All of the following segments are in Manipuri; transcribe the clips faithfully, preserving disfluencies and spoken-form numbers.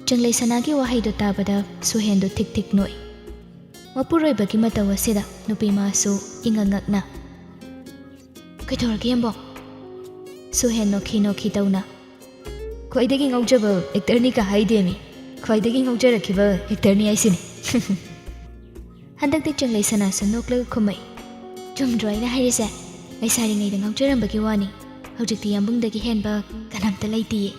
ꯆꯤꯡꯂꯩ ꯁꯅꯥꯒꯤ ꯋꯥꯍꯩꯗꯨ ꯇꯥꯕꯗ ꯁꯨꯍꯦꯟꯗꯨ ꯊꯤꯛ ꯊꯤꯛ ꯅꯣꯛꯏ꯫ ꯃꯄꯨꯔꯣꯏꯕꯒꯤ ꯃꯇꯧ ꯑꯁꯤꯗ ꯅꯨꯄꯤ ꯃꯥꯁꯨ ꯏꯉꯛ ꯉꯛꯅ, "ꯀꯩꯗꯧꯔꯒꯦ ꯌꯥꯝꯕꯣ?" ꯁꯨꯍꯦꯟ ꯅꯣꯛꯈꯤ ꯅꯣꯛꯈꯤ ꯇꯧꯅ, "ꯈ꯭ꯋꯥꯏꯗꯒꯤ ꯉꯥꯎꯖꯕ ꯑꯦꯛꯇꯔꯅꯤꯒ ꯍꯥꯏꯗꯦꯃꯤ, ꯈ꯭ꯋꯥꯏꯗꯒꯤ ꯉꯥꯎꯖꯔꯛꯈꯤꯕ ꯑꯦꯛꯇꯔꯅꯤ ꯍꯥꯏꯁꯤꯅꯤ꯫" ꯍꯟꯗꯛꯇꯤ ꯆꯤꯡꯂꯩ ꯁꯅꯥꯁꯨ ꯅꯣꯛꯂꯒ ꯈꯨꯝꯃꯛꯏ, "ꯆꯨꯝꯗ꯭ꯔꯣ ꯑꯩꯅ ꯍꯥꯏꯔꯤꯁꯦ? ꯂꯩꯁꯥꯔꯤꯉꯩꯗ ꯉꯥꯎꯖꯔꯝꯕꯒꯤ ꯋꯥꯅꯤ, ꯍꯧꯖꯤꯛꯇꯤ ꯌꯥꯝꯕꯨꯡꯗꯒꯤ ꯍꯦꯟꯕ ꯀꯅꯥꯝꯇ ꯂꯩꯇꯤꯌꯦ꯫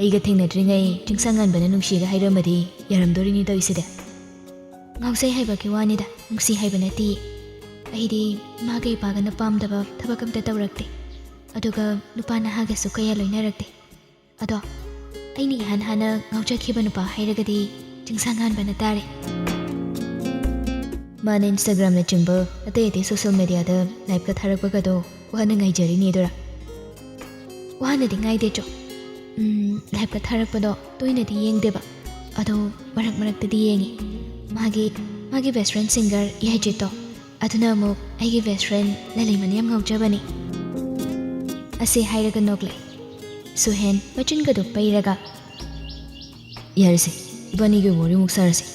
ꯑꯩꯒ ꯊꯦꯡꯅꯗ꯭ꯔꯤꯉꯩ ꯆꯤꯡꯁꯥꯡꯉꯥꯟꯕꯅ ꯅꯨꯡꯁꯤꯒ ꯍꯥꯏꯔꯝꯃꯗꯤ ꯌꯥꯔꯝꯗꯣꯔꯤꯅꯤ ꯇꯧꯔꯤꯁꯤꯗꯤ꯫ ꯉꯥꯎꯖꯩ ꯍꯥꯏꯕꯒꯤ ꯋꯥꯅꯤꯗ, ꯅꯨꯡꯁꯤ ꯍꯥꯏꯕ ꯅꯠꯇꯤꯌꯦ꯫ ꯑꯩꯗꯤ ꯏꯃꯥꯒ ꯏꯄꯥꯒꯅ ꯄꯥꯝꯗꯕ ꯊꯕꯛ ꯑꯝꯇ ꯇꯧꯔꯛꯇꯦ꯫ ꯑꯗꯨꯒ ꯅꯨꯄꯥ ꯅꯍꯥꯒꯁꯨ ꯀꯌꯥ ꯂꯣꯏꯅꯔꯛꯇꯦ꯫ ꯑꯗꯣ ꯑꯩꯅ ꯏꯍꯥꯟ ꯍꯥꯟꯅ ꯉꯥꯎꯖꯈꯤꯕ ꯅꯨꯄꯥ ꯍꯥꯏꯔꯒꯗꯤ ꯆꯤꯡꯁꯥꯡꯉꯥꯟꯕꯅ ꯇꯥꯔꯦ꯫" ꯃꯥꯅ Instagram-ꯅꯆꯤꯡꯕ ꯑꯇꯩ ꯑꯇꯩ social media-ꯗ live-ꯀ ꯊꯥꯔꯛꯄꯒꯗꯣ ꯋꯥꯅ ꯉꯥꯏꯖꯔꯤꯅꯦ ꯑꯗꯨꯔꯥ? ꯋꯥꯅꯗꯤ ꯉꯥꯏꯗꯦ ꯆꯣ꯫ ꯎꯝ, live-ꯀ ꯊꯥꯔꯛꯄꯗꯣ ꯇꯣꯏꯅꯗꯤ ꯌꯦꯡꯗꯦꯕ, ꯑꯗꯣ ꯃꯔꯛ ꯃꯔꯛꯇꯗꯤ ꯌꯦꯡꯉꯤ꯫ ꯃꯥꯒꯤ, ꯃꯥꯒꯤ best friend singer ꯌꯥꯏꯖꯤꯠꯇꯣ, ꯑꯗꯨꯅ ꯑꯃꯨꯛ ꯑꯩꯒꯤ best friend ꯂꯂꯩꯃꯅ ꯌꯥꯝ ꯉꯥꯎꯖꯕꯅꯤ꯫ ꯑꯁꯤ ꯍꯥꯏꯔꯒ ꯅꯣꯛꯂꯛꯏ꯫ ꯁꯨꯍꯦꯟ ꯃꯆꯤꯟꯒꯗꯨ ꯄꯩꯔꯒ, "ꯌꯥꯔꯦꯁꯦ, ꯏꯕꯥꯅꯤꯒꯤ ꯋꯥꯔꯤꯃꯨꯛ ꯁꯥꯔꯁꯦ꯫"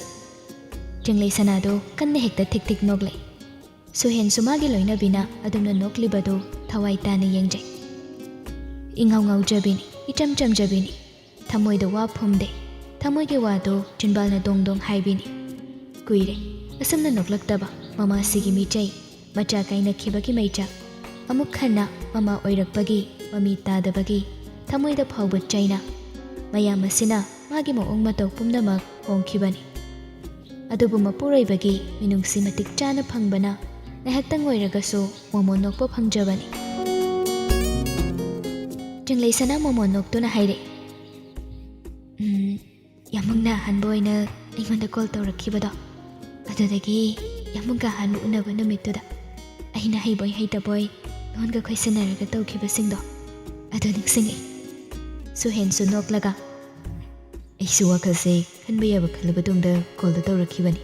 ꯆꯤꯡꯂꯩ ꯁꯅꯥꯗꯨ ꯀꯟꯅ ꯍꯦꯛꯇ ꯊꯤꯛ ꯊꯤꯛ ꯅꯣꯛꯂꯛꯏ꯫ ꯁꯨꯍꯦꯟꯁꯨ ꯃꯥꯒꯤ ꯂꯣꯏꯅꯕꯤꯅ ꯑꯗꯨꯝꯅ ꯅꯣꯛꯂꯤꯕꯗꯨ ꯊꯋꯥꯏ ꯇꯥꯅ ꯌꯦꯡꯖꯩ꯫ ꯏꯉꯥꯎ ꯉꯥꯎꯖꯕꯤꯅꯤ, ꯏꯆꯝ ꯆꯝꯖꯕꯤꯅꯤ, ꯊꯃꯣꯏꯗ ꯋꯥ ꯐꯨꯝꯗꯦ꯫ ꯊꯃꯣꯏꯒꯤ ꯋꯥꯗꯨ ꯆꯤꯟꯕꯥꯜꯅ ꯗꯣꯡ ꯗꯣꯡ ꯍꯥꯏꯕꯤꯅꯤ꯫ ꯀꯨꯏꯔꯦ ꯑꯁꯨꯝꯅ ꯅꯣꯛꯂꯛꯇꯕ ꯃꯃꯥꯁꯤꯒꯤ ꯃꯤꯆꯩ, ꯃꯆꯥ ꯀꯥꯏꯅꯈꯤꯕꯒꯤ ꯃꯩꯆꯥꯛ꯫ ꯑꯃꯨꯛ ꯍꯟꯅ ꯃꯃꯥ ꯑꯣꯏꯔꯛꯄꯒꯤ ꯃꯃꯤ ꯇꯥꯗꯕꯒꯤ ꯊꯃꯣꯏꯗ ꯐꯥꯎꯕ ꯆꯩꯅ꯫ ꯃꯌꯥꯝ ꯑꯁꯤꯅ ꯃꯥꯒꯤ ꯃꯑꯣꯡ ꯃꯇꯧ ꯄꯨꯝꯅꯃꯛ ꯍꯣꯡꯈꯤꯕꯅꯤ꯫ ꯑꯗꯨꯕꯨ ꯃꯄꯨꯔꯣꯏꯕꯒꯤ ꯃꯤꯅꯨꯡꯁꯤ ꯃꯇꯤꯛ ꯆꯥꯅ ꯐꯪꯕꯅ ꯉꯥꯏꯍꯥꯛꯇꯪ ꯑꯣꯏꯔꯒꯁꯨ ꯃꯣꯃꯣꯟ ꯅꯣꯛꯄ ꯐꯪꯖꯕꯅꯤ꯫ ꯆꯤꯡꯂꯩ ꯁꯅꯥ ꯃꯣꯃꯣꯟ ꯅꯣꯛꯇꯨꯅ ꯍꯥꯏꯔꯛꯏ, "ꯎꯝ, ꯌꯥꯝꯕꯨꯡꯅ ꯑꯍꯥꯟꯕ ꯑꯣꯏꯅ ꯑꯩꯉꯣꯟꯗ call ꯇꯧꯔꯛꯈꯤꯕꯗꯣ, ꯑꯗꯨꯗꯒꯤ ꯌꯥꯝꯕꯨꯡꯒ ꯑꯍꯥꯟꯕ ꯎꯅꯕ ꯅꯨꯃꯤꯠꯇꯨꯗ ꯑꯩꯅ ꯍꯩꯕꯣꯏ ꯍꯩꯇꯕꯣꯏ ꯂꯣꯟꯒ ꯈꯣꯏꯁꯟꯅꯔꯒ ꯇꯧꯈꯤꯕꯁꯤꯡꯗꯣ, ꯑꯗꯨ ꯅꯤꯡꯁꯤꯡꯉꯛꯏ꯫" ꯁꯨꯍꯦꯟꯁꯨ ꯅꯣꯛꯂꯒ, "ꯑꯩꯁꯨ ꯋꯥꯈꯜꯁꯦ ꯈꯟꯕ ꯌꯥꯕ ꯈꯜꯂꯕ ꯇꯨꯡꯗ call-ꯗꯣ ꯇꯧꯔꯛꯈꯤꯕꯅꯤ꯫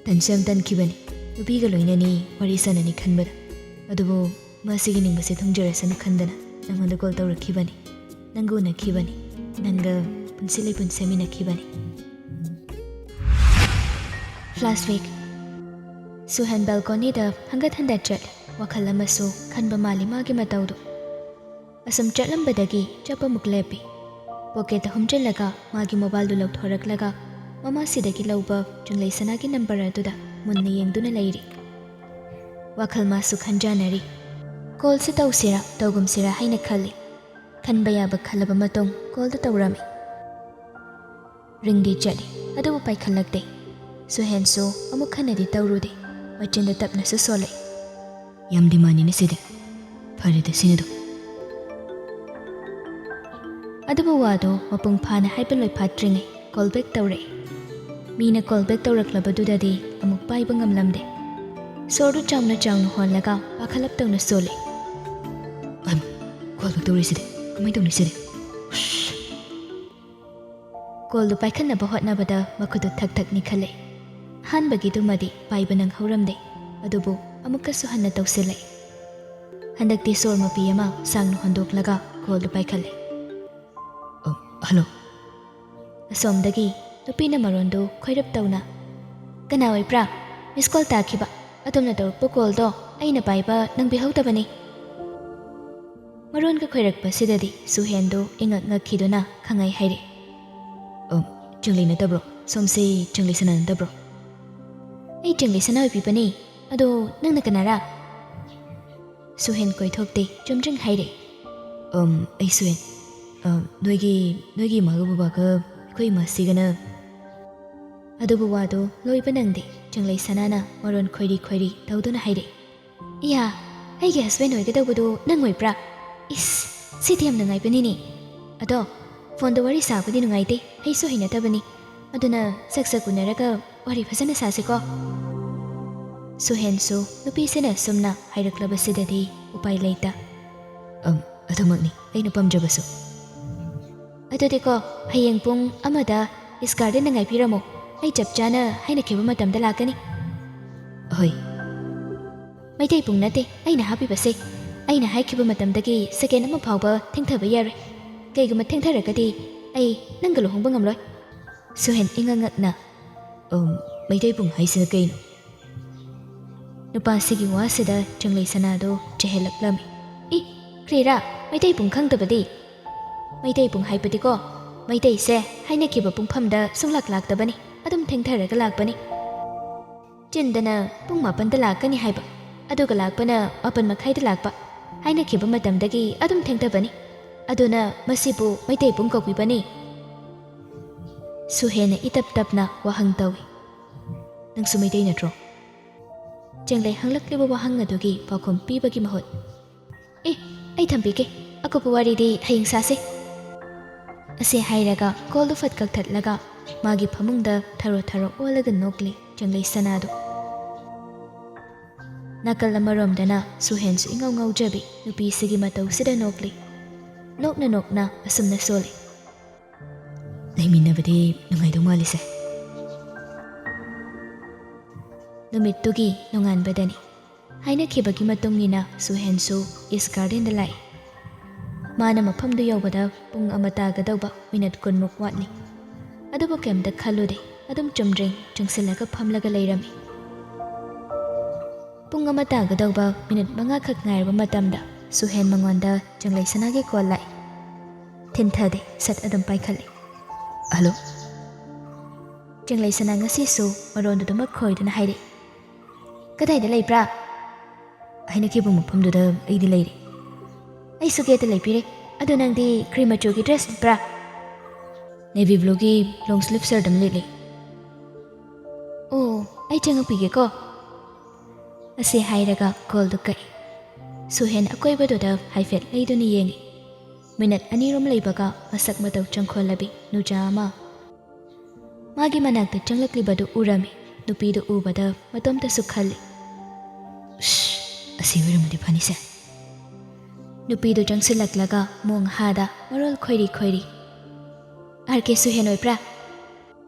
ꯇꯟꯁꯨ ꯌꯥꯝ ꯇꯟꯈꯤꯕꯅꯤ꯫ ꯅꯨꯄꯤꯒ ꯂꯣꯏꯅꯅꯤ ꯋꯥꯔꯤ ꯁꯥꯟꯅꯅꯤ ꯈꯟꯕꯗ꯫ ꯑꯗꯨꯕꯨ ꯃꯁꯤꯒꯤ ꯅꯤꯡꯕꯁꯦ ꯊꯨꯡꯖꯔꯁꯅꯨ ꯈꯟꯗꯅ ꯅꯪꯉꯣꯟꯗ call ꯇꯧꯔꯛꯈꯤꯕꯅꯤ꯫ ꯅꯪꯒ ꯎꯅꯈꯤꯕꯅꯤ꯫ ꯅꯪꯒ ꯄꯨꯟꯁꯤ ꯂꯤꯄꯨꯟ ꯁꯦꯝꯃꯤꯟꯅꯈꯤꯕꯅꯤ꯫ Flash bag. ꯁꯨꯍꯦꯟ ꯕꯦꯜꯀꯣꯅꯤꯗ ꯍꯪꯒꯠ ꯍꯟꯗ ꯆꯠꯂꯤ꯫ ꯋꯥꯈꯜ ꯑꯃꯁꯨ ꯈꯟꯕ ꯃꯥꯜꯂꯤ ꯃꯥꯒꯤ ꯃꯇꯧꯗꯨ꯫ ꯑꯁꯨꯝ ꯆꯠꯂꯝꯕꯗꯒꯤ ꯆꯞ ꯑꯃꯨꯛ ꯂꯦꯞꯄꯤ꯫ ꯄꯣꯀꯦꯠꯇ ꯍꯨꯝꯖꯤꯜꯂꯒ ꯃꯥꯒꯤ ꯃꯣꯕꯥꯏꯜꯗꯨ ꯂꯧꯊꯣꯔꯛꯂꯒ ꯃꯃꯥꯁꯤꯗꯒꯤ ꯂꯧꯕ ꯆꯤꯡꯂꯩ ꯁꯅꯥꯒꯤ ꯅꯝꯕꯔ ꯑꯗꯨꯗ ꯃꯨꯟꯅ ꯌꯦꯡꯗꯨꯅ ꯂꯩꯔꯤ꯫ ꯋꯥꯈꯜ ꯃꯥꯁꯨ ꯈꯟꯖꯥꯟꯅꯔꯤ꯫ ꯀꯣꯜꯁꯤ ꯇꯧꯁꯤꯔꯥ ꯇꯧꯒꯨꯝꯁꯤꯔꯥ ꯍꯥꯏꯅ ꯈꯜꯂꯤ꯫ ꯈꯟꯕ ꯌꯥꯕ ꯈꯜꯂꯕ ꯃꯇꯨꯡ ꯀꯣꯜꯗꯨ ꯇꯧꯔꯝꯃꯤ꯫ ꯔꯤꯡꯗꯤ ꯆꯠꯂꯤ, ꯑꯗꯨꯕꯨ ꯄꯥꯏꯈꯠꯂꯛꯇꯦ꯫ ꯁꯨꯍꯦꯟꯁꯨ ꯑꯃꯨꯛ ꯍꯟꯅꯗꯤ ꯇꯧꯔꯨꯗꯦ꯫ ꯃꯆꯤꯟꯗ ꯇꯞꯅꯁꯨ ꯁꯣꯜꯂꯛꯏ꯫ "ꯌꯥꯝ ꯗꯤꯃꯥꯟꯅꯤꯅꯦ ꯁꯤꯗꯤ꯫ ꯐꯔꯦꯗ ꯁꯤꯅꯗꯣ꯫" ꯑꯗꯨꯕꯨ ꯋꯥꯗꯣ ꯃꯄꯨꯡ ꯐꯥꯅ ꯍꯥꯏꯕ ꯂꯣꯏꯐꯥꯠꯇ꯭ꯔꯤꯉꯩ ꯀꯣꯜ ꯕꯦꯛ ꯇꯧꯔꯛꯏ꯫ ꯃꯤꯅ ꯀꯣꯜ ꯕꯦꯛ ꯇꯧꯔꯛꯂꯕꯗꯨꯗꯗꯤ ꯑꯃꯨꯛ ꯄꯥꯏꯕ ꯉꯝꯂꯝꯗꯦ꯫ ꯁꯣꯔꯗꯨ ꯆꯥꯎꯅ ꯆꯥꯎꯅ ꯍꯣꯜꯂꯒ ꯄꯥꯈꯠꯂꯞ ꯇꯧꯅ ꯁꯣꯜꯂꯤ꯫ "ꯑꯩꯃ, ꯀꯣꯜ ꯕꯦꯛ ꯇꯧꯔꯛꯏꯁꯤꯗꯤ꯫ ꯀꯃꯥꯏꯅ ꯇꯧꯅꯤ ꯁꯤꯗꯤ?" ꯎꯁ꯫ ꯀꯣꯜꯗꯨ ꯄꯥꯏꯈꯠꯅꯕ ꯍꯣꯠꯅꯕꯗ ꯃꯈꯨꯠꯇꯨ ꯊꯛ ꯊꯛ ꯅꯤꯛꯈꯠꯂꯦ꯫ ꯑꯍꯥꯟꯕꯒꯤꯗꯨꯃꯗꯤ ꯄꯥꯏꯕ ꯅꯪꯍꯧꯔꯝꯗꯦ, ꯑꯗꯨꯕꯨ ꯑꯃꯨꯛꯀꯁꯨ ꯍꯟꯅ ꯇꯧꯁꯤꯜꯂꯛꯏ꯫ ꯍꯟꯗꯛꯇꯤ ꯁꯣꯔ ꯃꯄꯤ ꯑꯃ ꯁꯥꯡꯅ ꯍꯣꯟꯗꯣꯛꯂꯒ ꯀꯣꯜꯗꯨ ꯄꯥꯏꯈꯠꯂꯦ꯫ "ꯑ, ꯍꯜꯂꯣ꯫" ꯑꯁꯣꯝꯗꯒꯤ ꯅꯨꯄꯤꯅ ꯃꯔꯣꯟꯗꯨ ꯈꯣꯏꯔꯞ ꯇꯧꯅ, "ꯀꯅꯥ ꯑꯣꯏꯕ꯭ꯔꯥ? ꯃꯤꯁ ꯀꯣꯜ ꯇꯥꯈꯤꯕ꯫ ꯑꯗꯣꯝꯅ ꯇꯧꯔꯛꯄ ꯀꯣꯜꯗꯣ ꯑꯩꯅ ꯄꯥꯏꯕ ꯅꯪꯕꯤꯍꯧꯗꯕꯅꯤ꯫" ꯃꯔꯣꯟꯒ ꯈꯣꯏꯔꯛꯄꯁꯤꯗꯗꯤ ꯁꯨꯍꯦꯟꯗꯨ ꯏꯉꯛ ꯉꯛꯈꯤꯗꯨꯅ ꯈꯪꯍꯥꯏ ꯍꯥꯏꯔꯦ꯫ "ꯑ, ꯆꯤꯡꯂꯩ ꯅꯠꯇꯕ꯭ꯔꯣ? ꯁꯣꯝꯁꯤ ꯆꯤꯡꯂꯩ ꯁꯅꯥ ꯅꯠꯇꯕ꯭ꯔꯣ?" "ꯑꯩ ꯆꯤꯡꯂꯩ ꯁꯅꯥ ꯑꯣꯏꯕꯤꯕꯅꯤ꯫ ꯑꯗꯣ ꯅꯪꯅ ꯀꯅꯥꯔꯥ?" ꯁꯨꯍꯦꯟ ꯀꯣꯏꯊꯣꯛꯇꯦ, ꯆꯨꯝꯗ꯭ꯔꯤꯡ ꯍꯥꯏꯔꯦ꯫ "ꯑꯝ, ꯑꯩ ꯁꯨꯍꯦꯟ꯫ ꯑꯝ, ꯅꯣꯏꯒꯤ, ꯅꯣꯏꯒꯤ ꯏꯃꯥꯒ ꯕꯕꯥꯒ ꯑꯩꯈꯣꯏ ꯏꯃꯥꯁꯤꯒꯅ꯫" ꯑꯗꯨꯕꯨ ꯋꯥꯗꯨ ꯂꯣꯏꯕ ꯅꯪꯗꯦ, ꯆꯤꯡꯂꯩ ꯁꯅꯥꯅ ꯃꯔꯣꯟ ꯈꯣꯏꯔꯤ ꯈꯣꯏꯔꯤ ꯇꯧꯗꯨꯅ ꯍꯥꯏꯔꯛꯏ꯫ "ꯏꯌꯥ, ꯑꯩꯒꯤ ꯍꯁꯕꯦꯟ ꯑꯣꯏꯒꯗꯧꯕꯗꯨ ꯅꯪ ꯑꯣꯏꯕ꯭ꯔꯥ? ꯏꯁ, ꯁꯤꯗꯤ ꯌꯥꯝ ꯅꯨꯡꯉꯥꯏꯕꯅꯤꯅꯦ꯫ ꯑꯗꯣ ꯐꯣꯟꯗ ꯋꯥꯔꯤ ꯁꯥꯕꯗꯤ ꯅꯨꯡꯉꯥꯏꯇꯦ, ꯍꯩꯁꯨ ꯍꯩꯅꯗꯕꯅꯤ꯫ ꯑꯗꯨꯅ ꯁꯛ ꯁꯛ ꯎꯅꯔꯒ ꯋꯥꯔꯤ ꯐꯖꯅ ꯁꯥꯁꯤꯀꯣ꯫" ꯁꯨꯍꯦꯟꯁꯨ ꯅꯨꯄꯤꯁꯤꯅ ꯑꯁꯨꯝꯅ ꯍꯥꯏꯔꯛꯂꯕꯁꯤꯗꯗꯤ ꯎꯄꯥꯏ ꯂꯩꯇ꯫ "ꯑꯝ, ꯑꯗꯨꯃꯛꯅꯤ ꯑꯩꯅ ꯄꯥꯝꯖꯕꯁꯨ꯫" "ꯑꯗꯨꯗꯤꯀꯣ, ꯍꯌꯦꯡ ꯄꯨꯡ ꯑꯃꯗ ꯏꯁ ꯒꯥꯔꯗꯦꯟꯗ ꯉꯥꯏꯕꯤꯔꯝꯃꯣ꯫ ꯑꯩ ꯆꯞ ꯆꯥꯅ ꯍꯥꯏꯅꯈꯤꯕ ꯃꯇꯝꯗ ꯂꯥꯛꯀꯅꯤ꯫" "ꯍꯣꯏ꯫" "ꯃꯩꯇꯩ ꯄꯨꯡ ꯅꯠꯇꯦ ꯑꯩꯅ ꯍꯥꯞꯄꯤꯕꯁꯦ꯫ ꯑꯩꯅ ꯍꯥꯏꯈꯤꯕ ꯃꯇꯝꯗꯒꯤ ꯁꯦꯀꯦꯟ ꯑꯃ ꯐꯥꯎꯕ ꯊꯦꯡꯊꯕ ꯌꯥꯔꯣꯏ꯫ ꯀꯩꯒꯨꯝꯕ ꯊꯦꯡꯊꯔꯒꯗꯤ "ꯑꯩ ꯅꯪꯒ ꯂꯨꯍꯣꯡꯕ ꯉꯝꯂꯣꯏ꯫" ꯁꯨꯍꯦꯟ ꯏꯉꯛ ꯉꯛꯅ, "ꯎꯝ, ꯃꯩꯇꯩ ꯄꯨꯡ ꯍꯥꯏꯁꯤꯅ ꯀꯩꯅꯣ?" ꯅꯨꯄꯥꯁꯤꯒꯤ ꯋꯥꯁꯤꯗ ꯆꯪꯂꯩ ꯁꯅꯥꯗꯣ ꯆꯦꯍꯦꯜꯂꯛꯂꯝꯃꯤ꯫ "ꯏ, ꯀ꯭ꯔꯤꯔꯥ, ꯃꯩꯇꯩ ꯄꯨꯡ ꯈꯪꯗꯕꯗꯤ?" "ꯃꯩꯇꯩ ꯄꯨꯡ ꯍꯥꯏꯕꯗꯤꯀꯣ, ꯃꯩꯇꯩꯁꯦ ꯍꯥꯏꯅꯈꯤꯕ ꯄꯨꯡꯐꯝꯗ ꯁꯨꯡꯂꯥꯛ ꯂꯥꯛꯇꯕꯅꯤ, ꯑꯗꯨꯝ ꯊꯦꯡꯊꯔꯒ ꯂꯥꯛꯄꯅꯤ꯫" ꯆꯤꯟꯗꯅ ꯄꯨꯡ ꯃꯥꯄꯟꯗ ꯂꯥꯛꯀꯅꯤ ꯍꯥꯏꯕ, ꯑꯗꯨꯒ ꯂꯥꯛꯄꯅ ꯃꯥꯄꯟ ꯃꯈꯥꯏꯗ ꯂꯥꯛꯄ, ꯍꯥꯏꯅꯈꯤꯕ ꯃꯇꯝꯗꯒꯤ ꯑꯗꯨꯝ ꯊꯦꯡꯊꯕꯅꯤ꯫ ꯑꯗꯨꯅ ꯃꯁꯤꯕꯨ ꯃꯩꯇꯩ ꯄꯨꯡ ꯀꯧꯕꯤꯕꯅꯤ꯫ ꯁꯨꯍꯦꯟꯅ ꯏꯇꯞ ꯇꯞꯅ ꯋꯥꯍꯪ ꯇꯧꯏ꯫ "ꯅꯪꯁꯨ ꯃꯩꯇꯩ ꯅꯠꯇ꯭ꯔꯣ?" ꯆꯦꯡꯂꯩ ꯍꯪꯂꯛꯂꯤꯕ ꯋꯥꯍꯪ ꯑꯗꯨꯒꯤ ꯄꯥꯎꯈꯨꯝ ꯄꯤꯕꯒꯤ ꯃꯍꯨꯠ, "ꯑꯦ, ꯑꯩ ꯊꯝꯕꯤꯒꯦ, ꯑꯀꯨꯞꯄ ꯋꯥꯔꯤꯗꯤ ꯍꯌꯦꯡ ꯁꯥꯁꯦ꯫" ꯑꯁꯤ ꯍꯥꯏꯔꯒ ꯀꯣꯜꯗꯨ ꯐꯠ ꯀꯛꯊꯠꯂꯒ ꯃꯥꯒꯤ ꯐꯃꯨꯡꯗ ꯊꯔꯣ ꯊꯔꯣ ꯑꯣꯜꯂꯒ ꯅꯣꯛꯂꯤ ꯆꯦꯡꯂꯩ ꯁꯅꯥꯗꯨ꯫ ꯅꯥꯀꯜ ꯑꯃꯔꯣꯝꯗꯅ ꯁꯨꯍꯦꯟꯁꯨ ꯏꯉꯥꯎ ꯉꯥꯎꯖꯕꯤ ꯅꯨꯄꯤꯁꯤꯒꯤ ꯃꯇꯧꯁꯤꯗ ꯅꯣꯛꯂꯤ꯫ ꯅꯣꯛꯅ ꯅꯣꯛꯅ ꯑꯁꯨꯝꯅ ꯁꯣꯜꯂꯤ꯫ "ꯂꯩꯃꯤꯟꯅꯕꯗꯤ ꯅꯨꯡꯉꯥꯏꯗꯧ ꯃꯥꯜꯂꯤꯁꯦ꯫" ꯅꯨꯃꯤꯠꯇꯨꯒꯤ ꯅꯣꯡꯉꯥꯟꯕꯗꯅꯤ꯫ ꯍꯥꯏꯅꯈꯤꯕꯒꯤ ꯃꯇꯨꯡ ꯏꯟꯅ ꯁꯨꯍꯦꯟꯁꯨ ꯏꯁ ꯒꯥꯔꯗꯦꯟꯗ ꯂꯥꯛꯏ꯫ ꯃꯥꯅ ꯃꯐꯝꯗꯨ ꯌꯧꯕꯗ ꯄꯨꯡ ꯑꯃ ꯇꯥꯒꯗꯧꯕ ꯃꯤꯅꯠ ꯀꯨꯟꯃꯨꯛ ꯋꯥꯠꯂꯤ꯫ ꯑꯗꯨꯕꯨ ꯀꯩꯝꯇ ꯈꯜꯂꯨꯗꯦ, ꯑꯗꯨꯝ ꯆꯨꯝꯗ꯭ꯔꯤꯡ ꯆꯪꯁꯤꯜꯂꯒ ꯐꯝꯂꯒ ꯂꯩꯔꯝꯃꯤ꯫ ꯄꯨꯡ ꯑꯃ ꯇꯥꯒꯗꯧꯕ ꯃꯤꯅꯤꯠ ꯃꯉꯥꯈꯛ ꯉꯥꯏꯔꯕ ꯃꯇꯝꯗ ꯁꯨꯍꯦꯟ ꯃꯉꯣꯟꯗ ꯆꯪꯂꯩ ꯁꯅꯥꯒꯤ ꯀꯣꯜ ꯂꯥꯛꯏ꯫ ꯊꯤꯟꯊꯗꯦ, ꯁꯠ ꯑꯗꯨꯝ ꯄꯥꯏꯈꯠꯂꯤ꯫ "ꯍꯜꯂꯣ?" ꯆꯪꯂꯩ ꯁꯅꯥ ꯉꯁꯤꯁꯨ ꯃꯔꯣꯟꯗꯨꯗꯃꯛ ꯈꯣꯏꯗꯨꯅ ꯍꯥꯏꯔꯛꯏ꯫ "ꯀꯗꯥꯏꯗ ꯂꯩꯕ꯭ꯔꯥ?" "ꯍꯥꯏꯅꯈꯤꯕ ꯃꯐꯝꯗꯨꯗ ꯑꯩꯗꯤ ꯂꯩꯔꯤ꯫" "ꯑꯩꯁꯨ ꯒꯦꯠꯇ ꯂꯩꯕꯤꯔꯦ꯫ ꯑꯗꯣ ꯅꯪꯗꯤ ꯀ꯭ꯔꯤꯝ ꯃꯆꯨꯒꯤ ꯗ꯭ꯔꯦꯁ ꯂꯤꯠꯄ꯭ꯔꯥ?" "ꯅꯦꯚꯤ ꯕ꯭ꯂꯨꯒꯤ ꯂꯣꯡ ꯁ꯭ꯂꯤꯞ ꯁꯔꯠ ꯑꯃ ꯂꯤꯠꯂꯤ꯫" "ꯑꯣ, ꯑꯩ ꯆꯪꯉꯛꯄꯤꯒꯦꯀꯣ꯫" ꯑꯁꯤ ꯍꯥꯏꯔꯒ ꯀꯣꯜꯗꯨ ꯀꯛꯏ꯫ ꯁꯨꯍꯦꯟ ꯑꯀꯣꯏꯕꯗꯨꯗ ꯍꯥꯏꯐꯦꯠ ꯂꯩꯗꯨꯅ ꯌꯦꯡꯏ꯫ ꯃꯤꯅꯠ ꯑꯅꯤꯔꯣꯝ ꯂꯩꯕꯒ ꯃꯁꯛ ꯃꯇꯧ ꯆꯪꯈꯣꯜꯂꯕꯤ ꯅꯨꯖꯥ ꯑꯃ ꯃꯥꯒꯤ ꯃꯅꯥꯛꯇ ꯆꯪꯂꯛꯂꯤꯕꯗꯨ ꯎꯔꯝꯃꯤ꯫ ꯅꯨꯄꯤꯗꯨ ꯎꯕꯗ ꯃꯇꯣꯝꯇꯁꯨ ꯈꯜꯂꯤ, "ꯎꯁ, ꯑꯁꯤ ꯑꯣꯏꯔꯝꯃꯗꯤ ꯐꯅꯤꯁꯦ꯫" ꯅꯨꯄꯤꯗꯨ ꯆꯪꯁꯤꯜꯂꯛꯂꯒ ꯃꯣꯡ ꯍꯥꯗ ꯃꯔꯣꯜ ꯈꯣꯏꯔꯤ ꯈꯣꯏꯔꯤ, "ꯑꯥꯔ ꯀꯦ ꯁꯨꯍꯦꯟ ꯑꯣꯏꯕ꯭ꯔꯥ?"